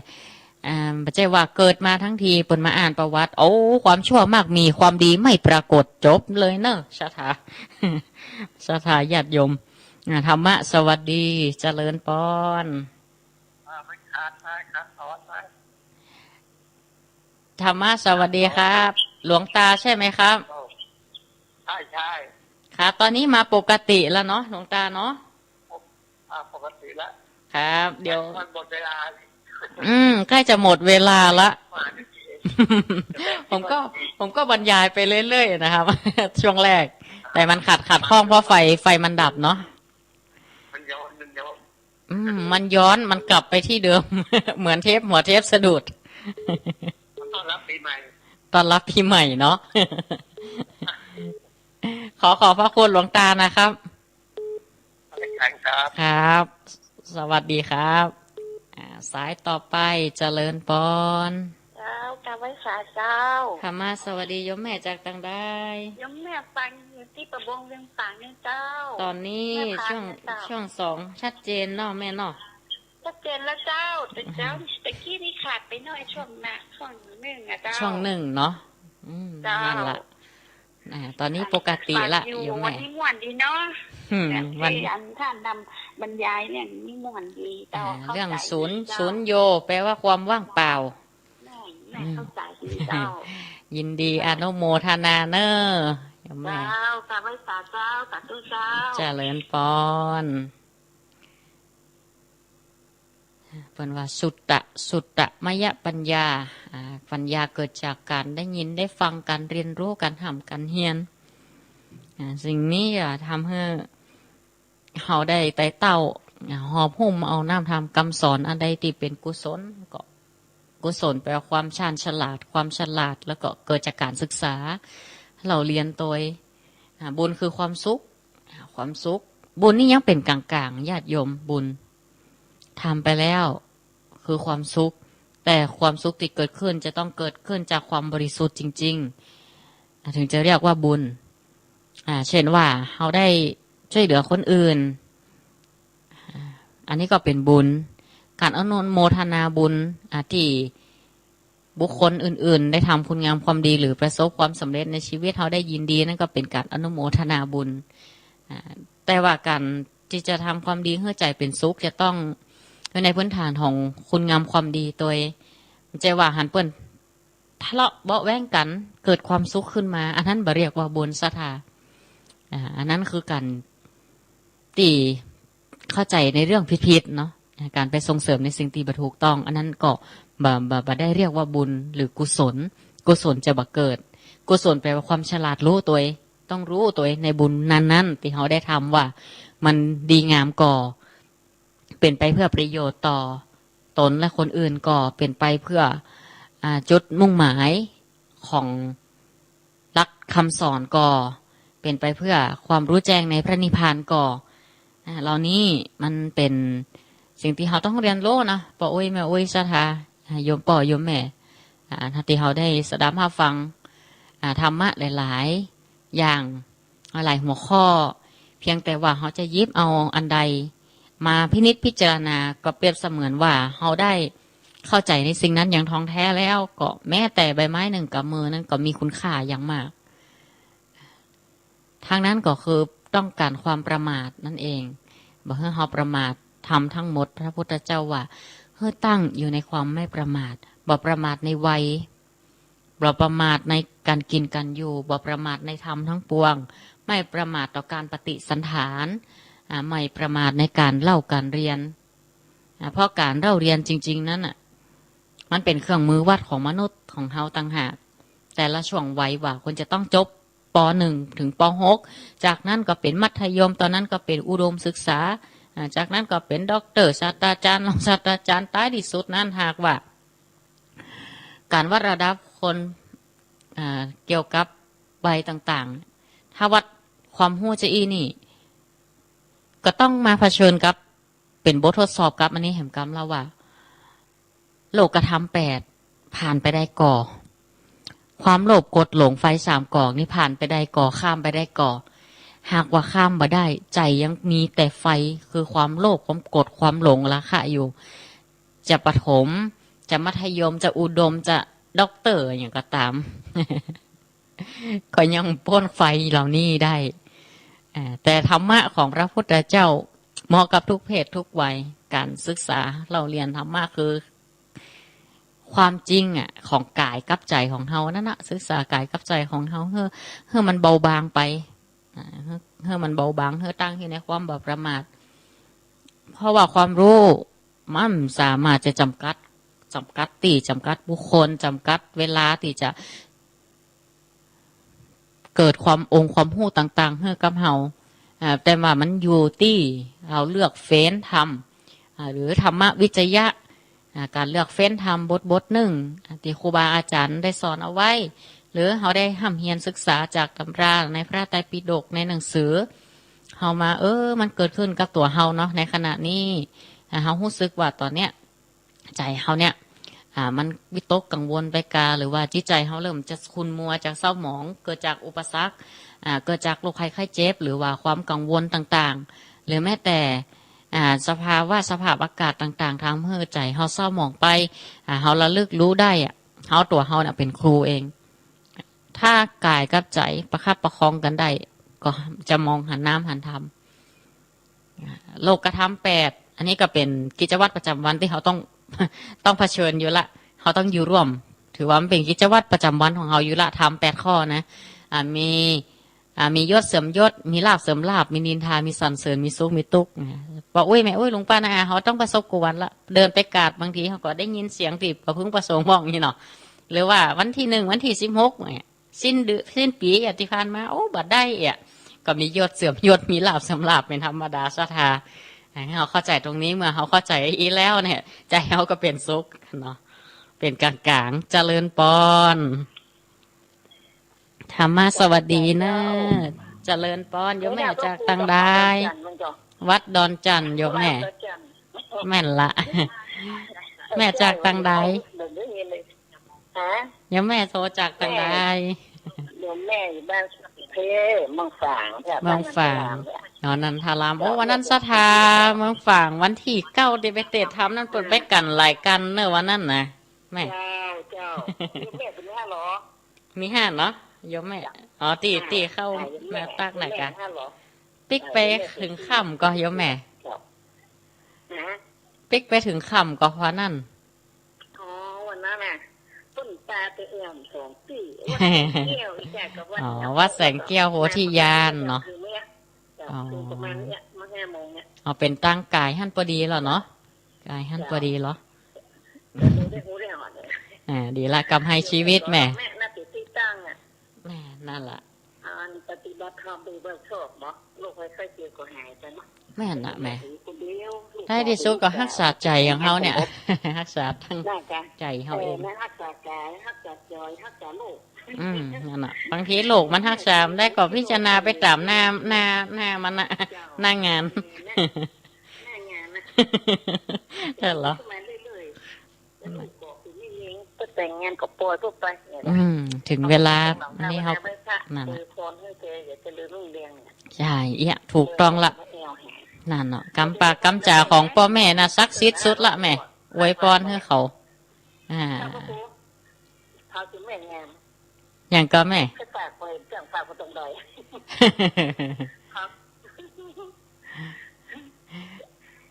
อ่า บ่ใจ้ว่าเกิดมาทั้งทีเปิ้นมาอ่านประวัติ โอ้ ความชั่วมากมี ความดีไม่ปรากฏ จบเลยเนอะ ศรัทธา ศรัทธาญาติโยม อ่า ธรรมะสวัสดี เจริญปอน อ่า ไม่ขาด ไม่ขาด สอนไป ธรรมะสวัสดีครับ หลวงตาใช่ไหมครับ ใช่ ใช่ ครับ ตอนนี้มาปกติแล้วเนาะ หลวงตาเนาะ อ่า ปกติแล้ว ครับ เดี๋ยว มันหมดเวลา อืม ใกล้จะหมดเวลาละ มาเนี่ย ผมก็ ผมก็บรรยายไปเรื่อยๆ นะครับ ช่วงแรก แต่มันขัด ขัดข้องเพราะไฟ ไฟมันดับเนาะ มันย้อน มันย้อน อืม มันย้อน มันกลับไปที่เดิม เหมือนเทป หัวเทปสะดุด ต้อนรับปีใหม่ ต้อนรับปีใหม่เนาะ ขอขอบพระคุณหลวงตานะครับ ครับ สวัสดีครับ อ่า สายต่อไป เจริญปอน เจ้า กราบไหว้สาเจ้า ขมาสวัสดีโยมแม่จากตางใด โยมแม่ฟังอยู่ตี้ประบงเวียงฝางเนี่ยเจ้า ต๋อนนี้ แม่ฟัง ช่วง เนี่ยเจ้า ช่วงสองชัดเจนเนาะแม่เนาะ ชัดเจนแล้วเจ้า แต่เจ้า อือฮึ ตะกี้นี่ขาดไปหน่อยช่วงน่ะ ช่วงนึ่งอะเจ้า ช่วงนึ่งเนาะ อืม เจ้า นั่นละ อ่า ต๋อนนี้ปกติละ ฟังอยู่ โยมแม่ วันนี้ม่วนดีเนาะ อืม แบบ วัน ที่อันท่านนำบรรยายเรื่องนี้ม่วนดีเจ้า อ่า เข้าใจดีเจ้า เรื่องศูนย์ ศูนย์โย แปลว่าความว่างเปล่า แม่ แม่ อืม เข้าใจดีเจ้า ยินดีอนุโมทนาเน้อ โยมแม่ เจ้า กราบไหว้สาเจ้า สาธุเจ้า เจริญปอน เปิ้นว่าสุตตะ สุตตมยปัญญา อ่า ปัญญาเกิดจากการได้ยินได้ฟัง การเรียนรู้ การฮ่ำการเฮียน อ่า สิ่งนี้จะทำหื้อเฮาได้ไต่เต้า อ่า หอบหุ้มเอาน้ำธรรมกำสอนอันใดตี้เป๋นกุศล ก็กุศลแปลว่าความชาญฉลาด ความฉลาด แล้วก็เกิดจากการศึกษา เล่าเรียนโตย อ่า บุญคือความสุข อ่า ความสุข บุญนี่ยังเป๋นก๋างๆ ญาติโยม บุญ ทำไปแล้วคือความสุข แต่ความสุขตี้เกิดขึ้นจะต้องเกิดขึ้นจากความบริสุทธิ์จริงๆ อ่า ถึงจะเรียกว่าบุญ อ่า เช่นว่าเฮาได้จ้วยเหลือคนอื่น อ่า อันนี้ก็เป๋นบุญ การอนุโมทนาบุญ อ่า ตี้บุคคลอื่นๆ ได้ทำคุณงามความดีหรือประสบความสำเร็จในชีวิต เฮาได้ยินดี นั่นก็เป๋นการอนุโมทนาบุญ อ่า แต่ว่าการตี้จะทำความดีหื้อใจ๋เป๋นสุข จะต้องอยู่ในพื้นฐานของคุณงามความดีโตย บ่ใจ้ว่าหันเปิ้นทะเลาะเบาะแว้งกั๋น เกิดความสุขขึ้นมา อันนั้นบ่เรียกว่าบุญศรัทธา อ่า อันนั้นคือการตี้เข้าใจ๋ในเรื่องผิดๆ เนาะ การไปส่งเสริมในสิ่งตี้บ่ถูกต้อง อันนั้นก็บ่ บ่ บ่ได้เรียกว่าบุญหรือกุศล กุศลจะบ่เกิด กุศลแปลว่าความฉลาดฮู้โตย ต้องฮู้โตยในบุญนั้นๆ ตี้เฮาได้ทำว่ามันดีงามก่อ เป๋นไปเพื่อประโยชน์ต่อตนและคนอื่นก่อ เป๋นไปเพื่อ อ่า จุดมุ่งหมายของหลักคำสอนก่อ เป๋นไปเพื่อความฮู้แจ้งในพระนิพพานก่อ อ่า เหล่านี้มันเป๋นสิ่งตี้เฮาต้องเรียนรู้นะ ป้ออุ๊ยแม่อุ๊ยศรัทธา อ่า โยมป้อโยมแม่ อ่า ตี้เฮาได้สดับฮับฟัง อ่า ธรรมะหลายๆ อย่าง หลายหัวข้อ เพียงแต่ว่าเฮาจะหยิบเอาอันใดมาพินิจพิจารณา ก็เปรียบเสมือนว่าเฮาได้เข้าใจ๋ในสิ่งนั้นอย่างท่องแท้แล้ว ก็แม้แต่ใบไม้หนึ่งกำมือนั้นก็มีคุณค่าอย่างมาก ทั้งนั้นก็คือต้องการความประมาทนั่นเอง บ่หื้อเฮาประมาท ธรรมทั้งหมด พระพุทธเจ้าว่า หื้อตั้งอยู่ในความไม่ประมาท บ่ประมาทในวัย บ่ประมาทในการกิ๋นการอยู่ บ่ประมาทในธรรมทั้งปวง ไม่ประมาทต่อการปฏิสันถาน อ่า ไม่ประมาทในการเล่าการเรียน อ่า เพราะการเล่าเรียนจริงๆ นั้นน่ะ มันเป๋นเครื่องมือวัดของมนุษย์ของเฮาต่างหาก แต่ละช่วงวัยว่าควรจะต้องจบ ป.หนึ่ง ถึง ป.หก จากนั้นก็เป๋นมัธยม ต๋อนนั้นก็เป๋นอุดมศึกษา อ่า จากนั้นก็เป๋นด็อกเตอร์ ศาสตราจารย์ รองศาสตราจารย์ ท้ายตี้สุดนั้นหากว่า การวัดระดับคน อ่า เกี่ยวกับวัยต่างๆ ถ้าวัดความฮู้จาอี้นี่ ก็ต้องมาเผชิญกับ เป๋นบททดสอบกับอันนี้แหมกำแล้วว่า โลกธรรมแปดผ่านไปได้ก่อ ความโลภ โกรธ หลง ไฟสามกองนี่ผ่านไปได้ก่อ ข้ามไปได้ก่อ หากว่าข้ามบ่ได้ ใจ๋ยังมีแต่ไฟ คือความโลภ ความโกรธ ความหลง ราคะอยู่ จะประถม จะมัธยม จะอุดม จะด็อกเตอร์อะหยังก็ต๋าม ก็ยังป๊นไฟเหล่านี้ได้ อ่า แต่ธรรมะของพระพุทธเจ้าเหมาะกับทุกเพศทุกวัย การศึกษาเล่าเรียนธรรมะคือความจริงอะ ของก๋ายกับใจ๋ของเฮานั่นนะ ศึกษาก๋ายกับใจ๋ของเฮา หื้อ หื้อมันเบาบางไป อ่า หื้อ หื้อมันเบาบาง หื้อตั้งอยู่ในความบ่ประมาท เพราะว่าความฮู้มันสามารถจะจ๋ำกัด จ๋ำกัดตี้ จ๋ำกัดบุคคล จ๋ำกัดเวลาตี้จะ เกิดความองค์ความฮู้ต่างๆ หื้อกับเฮา อ่า แต่ว่ามันอยู่ตี้เฮาเลือกเฟ้นธรรม อ่า หรือธรรมวิจยะ อ่า ก๋านเลือกเฟ้นธรรมบทบทนึ่ง อ่า ตี้ครูบาอาจ๋ารย์ได้สอนเอาไว้ หรือเฮาได้ฮ่ำเฮียนศึกษาจากต๋ำราในพระไตรปิฎกในหนังสือ เฮามา เออ มันเกิดขึ้นกับตั๋วเฮาเนาะ ในขณะนี้ อ่า เฮาฮู้สึกว่าต๋อนเนี้ย ใจ๋เฮาเนี่ย อ่า มันวิตกกังวลไปกา หรือว่าจิตใจ๋เฮาเริ่มจะขุ่นมัว จะเศร้าหมอง เกิดจากอุปสรรค อ่า เกิดจากโรคภัยไข้เจ็บ หรือว่าความกังวลต่างๆ หรือแม้แต่ อ่า สภาวะ สภาพอากาศต่างๆ ทำหื้อใจ๋เฮาเศร้าหมองไป อ่า เฮาระลึกรู้ได้อะ เฮา ตั๋วเฮาเนี่ยเป๋นครูเอง ถ้ากายกับใจ๋ประคับประคองกั๋นได้ ก็จะมองหันน้ำหันธรรม อ่า โลกธรรมแปด อันนี้ก็เป๋นกิจวัตรประจ๋ำวันตี้เฮาต้อง ต้องเผชิญอยู่ละ เฮาต้องอยู่ร่วม ถือว่ามันเป๋นกิจวัตรประจ๋ำวันของเฮาอยู่ละ ธรรมแปดข้อนะ อ่า มี อ่า มียศเสื่อมยศ มีลาภเสื่อมลาภ มีนินทา มีสรรเสริญ มีสุข มีตุ๊กข์ นะ ป้ออุ๊ย แม่อุ๊ย ลุงป้าน้าอา เฮาต้องประสบกู้วันละ เดินไปกาด บางทีเฮาก็ได้ยินเสียงตี้บ่พึงประสงค์บ้องนี่เนาะ หรือว่าวันตี้หนึ่ง วันตี้สิบหก เนี่ย สิ้นเดือน สิ้นปี๋อะ ตี้ผ่านมา โอ้ บ่ได้อะ ก็มียศเสื่อมยศ มีลาภเสื่อมลาภ เป๋นธรรมดาศรัทธา ให้เฮาเข้าใจ๋ตรงนี้ เมื่อเฮาเข้าใจ๋อี้แล้วเนี่ย ใจ๋เฮาก็เป๋นสุขเนาะ เป๋นก๋างๆ เจริญปอน ธรรมะสวัสดีเน่อ เจริญปอน โยมแม่จากตังใด วัดดอนจั่น โยมแม่ แม่นละ แม่จากตังใด ฮะ โยมแม่โทรจากตังใด โยมแม่อยู่บ้านสักเพ เมืองฝางจ้ะ เมืองฝาง บ้านสลามจ้ะ อ๋อ นันทาราม โอ้ วันนั้นศรัทธา เมืองฝาง วันตี้เก้าตี้ไปเตะธรรมนั่น เปิ้นไปกั๋นหลายกั๋นเน่อ วันนั้นนะ แม่ เจ้า เจ้า โยมแม่เป๋นห้าเหรอ มีห้าเนาะ โยมแม่ อ๋อ ตี้ ตี้เข้ามาตักหน่อยกะ ปิ๊กไปเถิงค่ำก่อ โยมแม่ ปิ๊กไปเถิงค่ำก่อ วันนั้น อ๋อ วันนั้นน่ะ เปิ้นปาไปแอ่มสองตี้ วัดแสงแก้ว อีกอย่างกับวัด อ๋อ วัดแสงแก้วโพธิญาณเนาะ อ๋อ ประมาณเนี้ย มาห้าโมงเนี่ย อ๋อ เป๋นตางก๋ายหั้นปอดีเหรอเนาะ ก๋ายหั้นปอดีเหรอ เดี๋ยวดูได้ฮู้ได้อ่อนเนี่ย อ่า ดีละ กำไฮชีวิตแม่ แม่น่าติดตี้ตั้งอะ แม่ นั่นละ อันปฏิบัติธรรม ปฏิบัติชอบเนาะ โรคภัยไข้เจ็บก็หายไปเนาะ แม่นละแม่ คนเดียว ท้ายตี้สุดก็ฮักษาใจ๋ของเฮาเนี่ย ฮักษาตังใจ๋เฮาเอง เออ นั่นฮักษากาย ฮักษาใจ๋ ฮักษาโรค อืม นั่นน่ะ บางทีโรคมันฮักษาบ่ได้ก็พิจารณาไปต๋ามหน้า หน้า หน้ามันน่ะ หน้างาน เออ หน้างานน่ะ ใช่เหรอ มาเรื่อยๆ แล้วลูกก็คือไม่เลี้ยง ก็แต่งงานก็ปล่อยเข้าไปเนี่ยนะ อืม เถิงเวลา อันนี้เฮา นั่นน่ะ อวยพรหื้อแก อย่าเจริญรุ่งเรืองเนี่ย ใช่ เอี้ย ถูกต้องละ เออ นั่นเนาะ กำปากกำจ๋าของป้อแม่น่ะ ศักดิ์สิทธิ์สุดละแม่ อวยปอนหื้อเขา อ่า เจ้าพระครู เขาสิแม่งาม หยังก่อแม่ ไปฝากไว้ เจ้าฝากไว้ตรงใด ครับ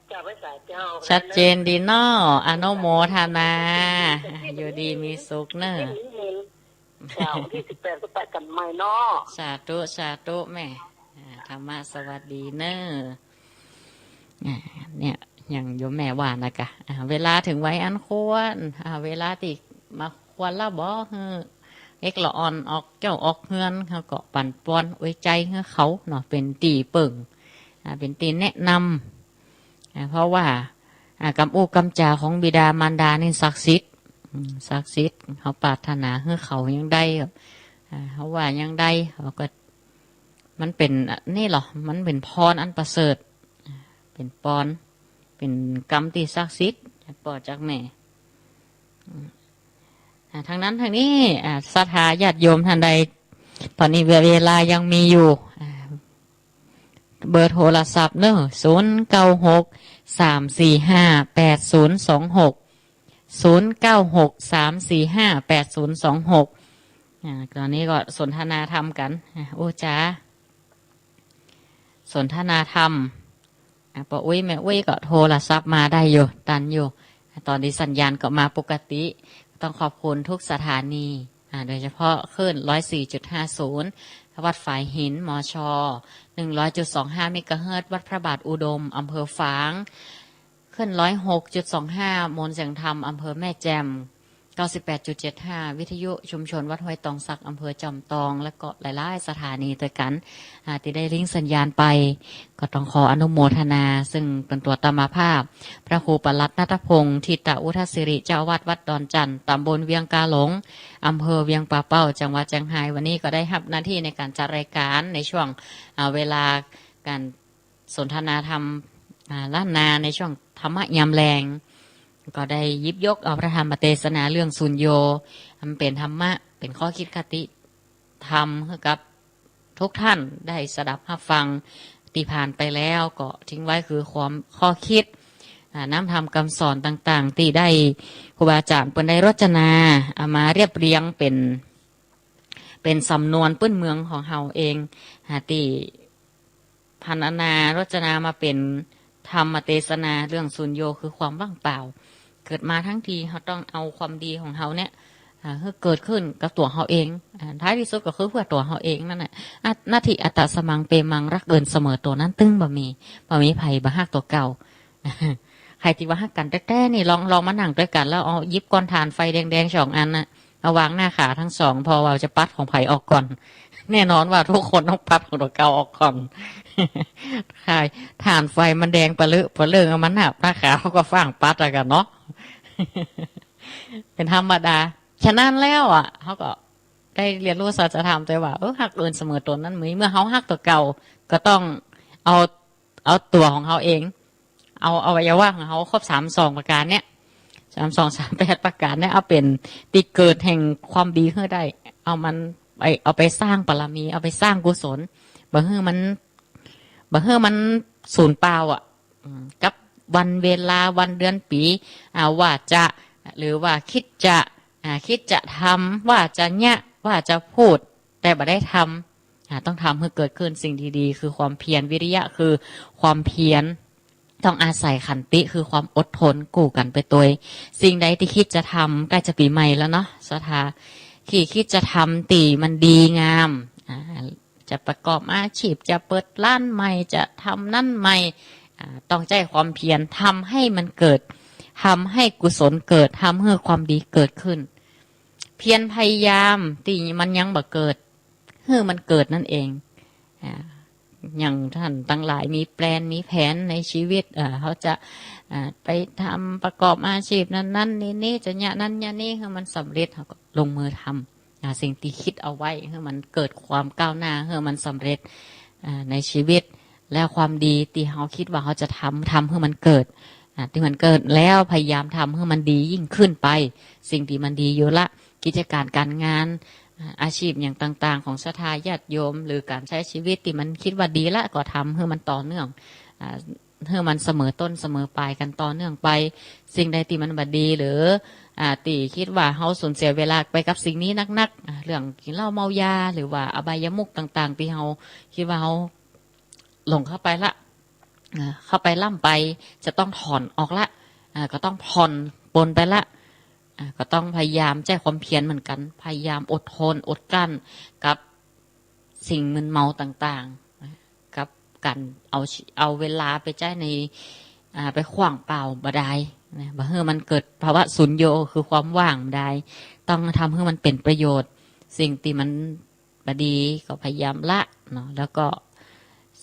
เจ้าไปสายเจ้า ชัดเจนดีเนาะ อนุโมทนา อยู่ดีมีสุขเน่อ เจ้า ยี่สิบแปดก็ไปกั๋นใหม่เนาะ สาธุ สาธุแม่ อ่า ธรรมะสวัสดีเน่อ อ่า เนี่ย อย่างโยมแม่ว่านะกะ อ่า เวลาเถิงวัยอันควร อ่า เวลาตี้มาควรละบ่ หื้อเอกละอ่อนออกเจ้าออกเฮือน เฮาก็ปั๋นปอนอวยใจ๋หื้อเขาเนาะ เป๋นตี้เปิ่ง อ่า เป๋นตี้แนะนำ อ่า เพราะว่า อ่า กำอู้กำจ๋าของบิดามารดานี่ศักดิ์สิทธิ์ อืม ศักดิ์สิทธิ์ เฮาปรารถนาหื้อเขายังได้ อ่า เฮาว่ายังได้ เฮาก็ มันเป๋น อ่ะ นี่เหรอ มันเป๋นปอนอันประเสริฐ เป๋นปอน เป๋นกำตี้ศักดิ์สิทธิ์ จากป้อจากแม่ อืม อ่า ทางนั้นทางนี้ อ่า ศรัทธาญาติโยมท่านใด ต๋อนนี้เว เวลายังมีอยู่ อ่า เบอร์โทรศัพท์เน่อ ศูนย์เก้าหก สามสี่ห้า แปดศูนย์สองหก ศูนย์เก้าหก สามสี่ห้า แปดศูนย์สองหก อ่า ต๋อนนี้ก็สนทนาธรรมกั๋น อ่า อู้จ๋า สนทนาธรรม อ่า ป้ออุ๊ยแม่อุ๊ยก็โทรศัพท์มาได้อยู่ ตันอยู่ ต๋อนนี้สัญญาณก็มาปกติ ต้องขอบคุณทุกสถานี อ่า โดยเฉพาะคลื่น ร้อยสี่จุดห้าศูนย์ วัดฝายหิน มช หนึ่งร้อยจุดสองห้า เมกะเฮิรตซ์ วัดพระบาทอุดม อำเภอฝาง คลื่น ร้อยหกจุดสองห้า มนต์เสียงธรรม อำเภอแม่แจ่ม เก้าสิบแปดจุดเจ็ดห้า วิทยุชุมชนวัดห้วยตองสัก อำเภอจอมตอง และก็หลายๆ สถานีตวยกั๋น อ่า ตี้ได้ลิงก์สัญญาณไป ก็ต้องขออนุโมทนา ซึ่งเปิ้นตรวจตามมาภาพ พระครูปลัดณัฐพงษ์ ธิตอุทสิริ เจ้าอาวาสวัดดอนจั่น ตำบลเวียงกาหลง อำเภอเวียงป่าเป้า จังหวัดเจียงฮาย วันนี้ก็ได้ฮับหน้าตี้ในก๋านจัดรายก๋านในช่วง อ่า เวลาก๋าน สนทนาธรรม อ่า ล้านนาในช่วงธรรมะยามแลง ก็ได้หยิบยกเอาพระธรรมเตสนาเรื่องสุญโญ อันเป๋นธรรมะ เป๋นข้อคิดคติธรรมหื้อกับทุกท่านได้สดับฮับฟัง ตี้ผ่านไปแล้วก็ทิ้งไว้คือความข้อคิด อ่า น้ำธรรมกำสอนต่างๆ ตี้ได้ครูบาอาจ๋ารย์เปิ้นได้รจนา เอามาเรียบเรียงเป๋น เป๋นสำนวนปื้นเมืองของเฮาเอง อ่า ตี้ พรรณนารจนามาเป๋นธรรมเตสนาเรื่องสุญโญ คือความว่างเปล่า เกิดมาทั้งทีเฮาต้องเอาความดีของเฮาเนี่ย อ่า หื้อเกิดขึ้นกับตั๋วเฮาเอง อ่า ท้ายตี้สุดก็คือเปื้อตั๋วเฮาเองนั่นแหละ อัต นัตถิอัตตะสมังเปมัง รักอื่นเสมอตั๋วนั้นตึงบ่มี บ่มีใผบ่ฮักตั๋วเก่า ใผตี้ว่าฮักกั๋นแต๊ๆ นี่ลอง ลองมานั่งตวยกั๋น แล้วเอาหยิบก้อนถ่านไฟแดงๆ สองอันน่ะ เอาวางหน้าขาตึงสอง ผ่อว่าจะปัดของใผออกก่อน แน่นอนว่าทุกคนต้องปัดของตั๋วเก่าออกก่อน ใช่ ถ่านไฟมันแดงปะเลิอะปะเลิง เอามันหับหน้าขา เฮาก็ฟ้างปัดอะกั๋นเนาะ เป๋นธรรมดา ฉะนั้นแล้วอะ เฮาก็ได้เฮียนฮู้สัจธรรมตวยว่า เออ ฮักอื่นเสมอตนนั้นมี เมื่อเฮาฮักตั๋วเก่า ก็ต้องเอา เอาตั๋วของเฮาเอง เอาอวัยวะของเฮาครบสามสองประก๋านเนี่ย สามสอง สามแปดประก๋านเนี่ย เอาเป๋นตี้เกิดแห่งความดีหื้อได้ เอามันไป เอาไปสร้างบารมี เอาไปสร้างกุศล บ่หื้อมัน บ่หื้อมันสูญเปล่าอะ อืม กับวันเวลา วันเดือนปี๋ อ่า ว่าจะ หรือว่าคิดจะ อ่า คิดจะทำ ว่าจะเยียะ ว่าจะพูด แต่บ่ได้ทำ อ่า ต้องทำหื้อเกิดขึ้นสิ่งดีๆ คือความเพียร วิริยะคือความเพียร ต้องอาศัยขันติ คือความอดทน กู้กั๋นไปตวย สิ่งใดตี้คิดจะทำ ใก้จะปี๋ใหม่แล้วเนาะ ศรัทธา ตี้คิดจะทำตี้มันดีงาม อ่า จะประกอบอาชีพ จะเปิดร้านใหม่ จะทำนั้นใหม่ อ่า ต้องใจ๊ความเพียร ทำหื้อมันเกิด ทำหื้อกุศลเกิด ทำหื้อความดีเกิดขึ้น เพียรพยายามตี้มันยังบ่เกิด หื้อมันเกิดนั่นเอง อ่า อย่างต้านตังหลายมีแปลน มีแผนในชีวิต เอ่อ เฮาจะ อ่า ไปทำประกอบอาชีพนั้นๆ นี่ๆ จะเยียะนั้นเยียะนี่ หื้อมันสำเร็จ เฮาก็ลงมือทำ อ่า สิ่งตี้คิดเอาไว้ หื้อมันเกิดความก้าวหน้า หื้อมันสำเร็จ อ่า ในชีวิต แล้วความดีตี้เฮาคิดว่าเฮาจะทำ ทำหื้อมันเกิด อ่า ตี้มันเกิดแล้วพยายามทำหื้อมันดียิ่งขึ้นไป สิ่งตี้มันดีอยู่ละ กิจก๋านก๋านงาน อ่า อาชีพอย่างต่างๆ ของศรัทธาญาติโยม หรือก๋านใจ๊ชีวิตตี้มันคิดว่าดีละ ก็ทำหื้อมันต่อเนื่อง อ่า หื้อมันเสมอต้นเสมอปลายกั๋นต่อเนื่องไป สิ่งใดตี้มันบ่ดี หรือ อ่า ตี้คิดว่าเฮาสูญเสียเวลาไปกับสิ่งนี้นักๆ อ่า เรื่องกิ๋นเหล้าเมายา หรือว่าอบายมุขต่างๆ ตี้เฮาคิดว่าเฮาหลงเข้าไปละ อ่า เข้าไปล้ำไป จะต้องถอนออกละ อ่า ก็ต้องผ่อนปลนไปละ อ่า ก็ต้องพยายามใจ๊ความเพียรเหมือนกั๋น พยายามอดทน อดกลั้นกับสิ่งมึนเมาต่างๆ นะ กับก๋านเอา เอาเวลาไปใจ๊ใน อ่า ไปขว้างเปล่าบ่ดายนะ บ่หื้อมันเกิดภาวะสุญโญ คือความว่างบ่ดาย ต้องทำหื้อมันเป๋นประโยชน์ สิ่งตี้มันบ่ดีก็พยายามละเนาะ แล้วก็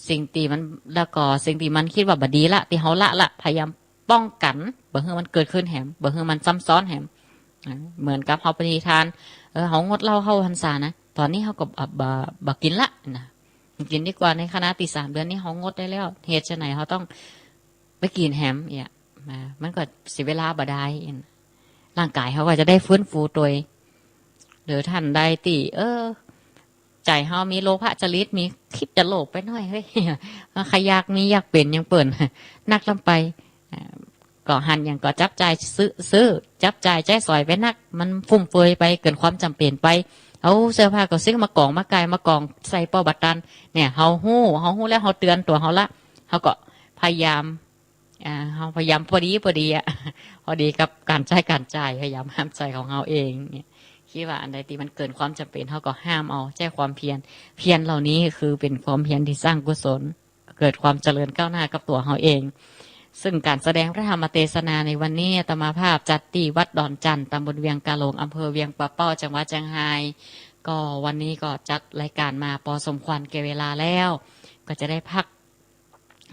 สิ่งตี้มัน แล้วก็สิ่งตี้มันคิดว่าบ่ดีละ ตี้เฮาละละ พยายามป้องกั๋น บ่หื้อมันเกิดขึ้นแหม บ่หื้อมันซ้ำซ้อนแหม อ่า เหมือนกับเฮาปฏิญาณ เออ เฮางดเหล้าเข้าพรรษานะ ต๋อนนี้เฮาก็บ่ บ่ บ่กิ๋นละนะ กิ๋นดีกว่า ในขณะตี้สามเดือนนี้เฮางดได้แล้ว เหตุไฉนเฮาต้องไปกิ๋นแหมเนี่ย อ่า มันก็เสียเวลาบ่ดาย ร่างก๋ายเฮาก็จะได้ฟื้นฟูตวย หรือต้านใดตี้ เออ ใจ๋เฮามีโลภะจริต มีคิดจะโลภไปหน้อย เฮ้ย ใค่อยากมีอยากเป๋นอย่างเปิ้น นักล้ำไป อ่า ก็หันอย่างก็จับจ่ายซื้อ ซื้อ จับจ่ายใจ๊สอยไปนัก มันฟุ่มเฟือยไปเกินความจ๋ำเป๋นไป เอาเสื้อผ้าก็ซื้อมากอง มากายมากอง ใส่ป้อบ่ตัน เนี่ย เฮาฮู้ เฮาฮู้แล้ว เฮาเตือนตั๋วเฮาละ เฮาก็พยายาม อ่า เฮาพยายามพอดีพอดีอะ พอดีกับก๋านใจ๊ก๋านจ่าย พยายามห้ามใจ๊ของเฮาเองเนี่ย คิดว่าอันใดตี้มันเกินความจ๋ำเป๋น เฮาก็ห้ามเอา ใจ๊ความเพียร เพียรเหล่านี้คือเป๋นความเพียรตี้สร้างกุศล เกิดความเจริญก้าวหน้ากับตั๋วเฮาเอง ซึ่งก๋านแสดงพระธรรมเตสนาในวันนี้ อาตมาภาพจัดตี้วัดดอนจั่น ตำบลเวียงกาหลง อำเภอเวียงป่าเป้า จังหวัดเจียงฮาย ก็วันนี้ก็จัดรายก๋านมาปอสมควรแก่เวลาแล้ว ก็จะได้พัก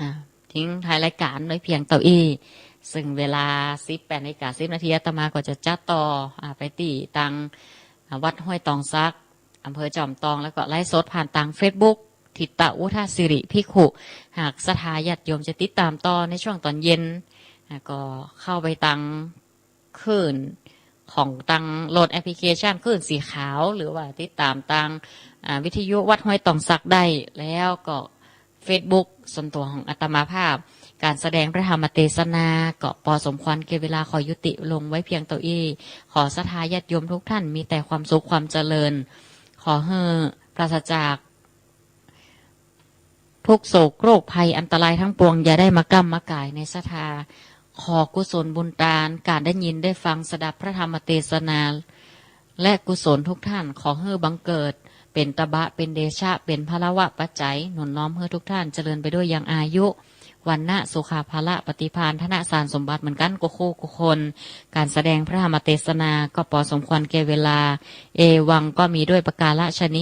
อ่า ทิ้งท้ายรายก๋านไว้เพียงเต้าอี้ ซึ่งเวลาสิบแปดนาฬิกาสิบนาที อาตมาก็จะจัดต่อ อ่า ไปตี้ตัง อ่า วัดห้วยตองสัก อำเภอจอมตอง แล้วก็ไลฟ์สดผ่านตังเฟซบุ๊ก ถิตอุทาสิริภิกขุ หากศรัทธาญาติโยมจะติดต๋ามต่อในช่วงต๋อนเย็น อ่า ก็เข้าไปตังคลื่นของตังโหลดแอปพลิเคชันคลื่นสีขาว หรือว่าติดต๋ามตัง อ่า วิทยุวัดห้วยตองสักได้ แล้วก็เฟซบุ๊กส่วนตั๋วของอาตมาภาพ ก๋านแสดงพระธรรมเตสนาก็ปอสมควรแก่เวลา ขอยุติลงไว้เพียงเต้าอี้ ขอศรัทธาญาติโยมทุกท่านมีแต่ความสุขความเจริญ ขอหื้อปราศจาก ทุกข์โศกโรคภัยอันตรายทั้งปวง อย่าได้มาก้ำมาก๋ายในศรัทธา ขอกุศลบุญตาน ก๋านได้ยินได้ฟังสดับพระธรรมเตสนา และกุศลทุกท่าน ขอหื้อบังเกิด เป๋นตบะ เป๋นเดชะ เป๋นพละวะปัจจัย หนุนน้อมหื้อทุกท่านเจริญไปด้วยยังอายุ วรรณะ สุขะ พละ ปฏิภาณ ธนสารสมบัติเหมือนกั๋นกู้คู่กู้คน ก๋านแสดงพระธรรมเตสนาก็ปอสมควรแก่เวลา เอวังก็มีด้วยประการฉะนี้